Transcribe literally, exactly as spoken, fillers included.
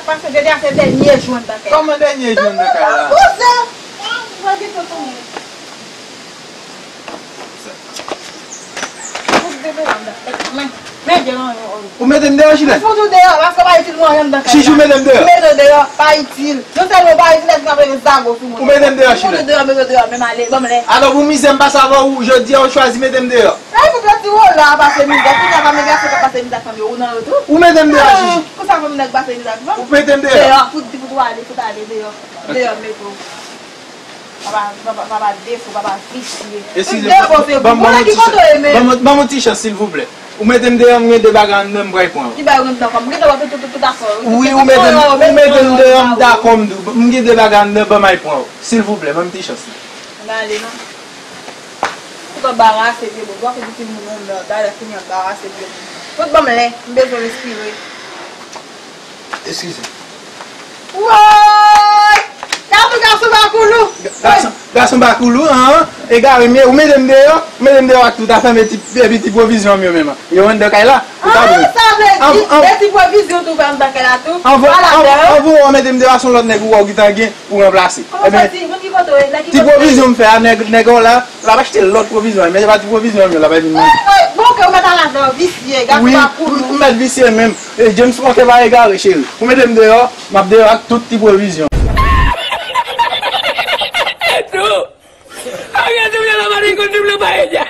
Paske jodi a se dènye jou anndan kay la. Kòman dènye jou anndan kay la? Kouzen! Mwen gen tan tounen. Fout deyò anndan kay la. Men, men, gen anyen, anyen. Ou mete m deyò, Chilè? Fout ou deyò, paske w pa itil mwen anyen anndan kay la. Chichi, ou mete m deyò? Mete w deyò, pa itil. Non sèlman w pa itil, epi w ap leve zago sou mwen. Ou mete m deyò, Chilè? Fout ou deyò, mete w deyò, menm ale, ban m lè. Alò, pou mizè m pase avè w, jodi a, ou chwazi mete m deyò? Ay, pou pèdi w la, pase mizè. Kounye a, pa men gason k ap pase mizè ak fanm yo, ou nan yo tou? Ou mete m deyò, Chichi. Konsa fanm nèg pase mizè ak fanm? Ou mete m deyò? Deyò, fout, fout ou ale, fout ale, deyò. Deyò, mete w. Papa, papa, papa defo, papa visye. Eskize m, ban m yon ti chans. Ban m, ban m yon ti chans, silvouplè. Ou mete m deyò, m gen de bagay anndan, m pral pran yo. Ki bagay anndan kòm? M gen dwa tout, tout, tout afè w. Wi, ou mete m, ou mete m deyò, m dakò, m di w. M gen de bagay anndan, ban m al pran yo. Silvouplè, ban m ti chans la. Gade non. Fout anbarase vye bout. W ap fè ti moun yon mèd, talè fini anbarase vye bout. Fout ban m lè, m bezwen respire. Eskize. Woy! Gade gason bakoulou! Gason, gason bakoulou, an? Egare m ye, ou mete m deyò, ou mete m deyò ak tout afè m, epi ti, epi ti pwovizyon m yo menm. Yo anndan kay la, ou pa vle. Ah, sa vle di, de ti pwovizyon tou fè anndan kay la tou? Anvan, anvan, anvan w mete m deyò, se yon lòt nèg ou wè w gentan gen pou ranplase. Kòman sa, ti moun ki kote w ye? Nèg ki kote w ye? Ti pwovizyon m fè a, nèg, nèg w la, l ap achte lòt pwovizyon, men se pa ti pwovizyon m yo l ap vin manje. Bon, ke ou mèt al avè w, visye, gason pa pou nou. Ou mèt visye menm. E, James Walker pa egare, cheri. Ou mete m deyò, m ap deyò ak tout ti pwovizyon. Ariel te vle la mari konn double pa ella.